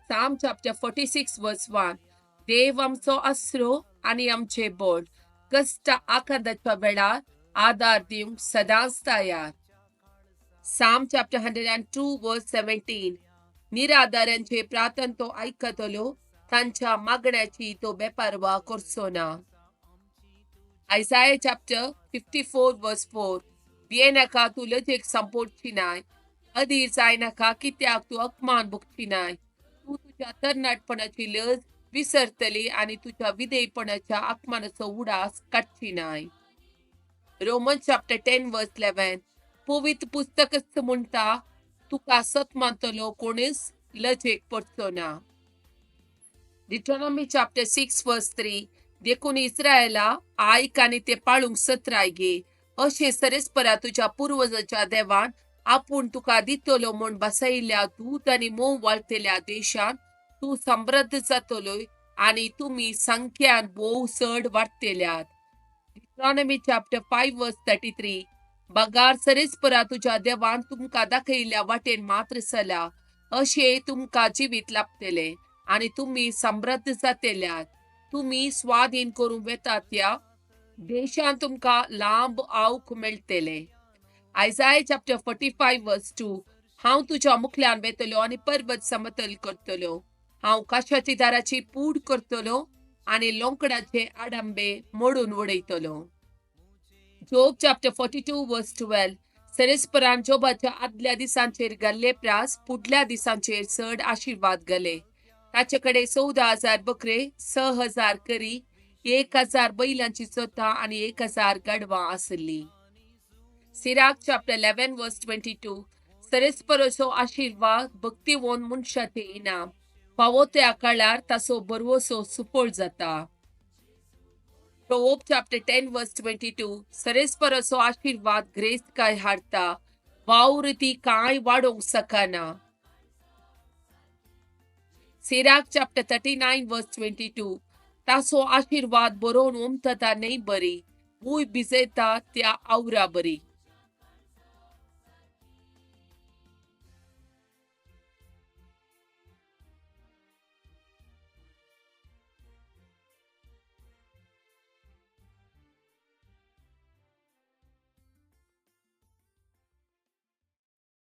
Psalm chapter 46 verse 1. देव आमचो आसरो आनी आमचें बळ, कश्ट आकांताच्या वेळार आदार दिवंक सदांच तयार. Psalm chapter 102 verse 17. निराधारांचे प्रार्थन तो आयकतलो, तांच्या मागण्याची तो बेपारवा करचो ना. Isaiah chapter 54 verse 4. भियेनाका, तूं लजेक सांपोडची नाय, अधीर जायनाका, कित्याक तूं अपमान भोगची नाय. तूं तुज्या तरणाटपणाची लज विसरतली आनी तुज्या विधेयपणाच्या अपमानाचो उडास काडची नाय. Roman chapter 10 verse 11. पवित्र पुस्तकच म्हणटा, तुका सत मानतलो कोणूच लजेक पडचो ना. Deuteronomy chapter 6 verse 3. देखून इस्रायला, आयक आनी ते पाळूंक सत्राय घे. अशें सरेस्परा तुज्या पुर्वजाच्या देवान आपूण तुका दितलो म्हूण बसयिल्ल्या दूद आनी मोव वाळटेल्या देशांत तूं समृद्ध जातलोय आनी तुमी संख्यान भोव चड वाडटेल्यात. Deuteronomy chapter 5 verse 33. बगार सरेस्परा तुज्या देवान तुमकां दाखयिल्ल्या वाटेन मात्र चला, अशें तुमकां जिवीत लाभतलें आनी तुमी समृद्ध जातेल्यात. तुमी स्वाधीन करूंक वेतात त्या देशांत तुमकां लांब आवक मेळटलें. Isaiah chapter 45 verse 2. हांव तुज्या मुखल्यान वेतलो आनी पर्वत समतल करतलो. हांव काशाची दाराची पूड करतलो आनी लोंकडाचे आडंबे मोडून उडयतलो. Job chapter 42 verse 12. सरेस्परान जोबाच्या आदल्या दिसांचेर घाल्ले प्रास फुडल्या दिसांचेर चड आशिर्वाद घाले. ताचे कडेन 14,000 बकरे, 6000 करी, 1000 बैलांची चोथा आनी 1000 गाडवां आसली. Sirach chapter 11 verse 22. सरेस्पराचो आशिर्वाद भक्तिवंत मनशाचें इनाम, फावो त्या काळार ताचो भरवसो सुफळ जाता. Proverb chapter 10 verse 22. सरेस्पराचो आशिर्वाद ग्रेस्तकाय हाडटा, वावर ती कांय वाडोवंक शकना. Sirach chapter 39 verse 22. ताचो आशिर्वाद बरोवन उमथता न्हय बरी, भूंय भिजयता त्या आवरा बरी.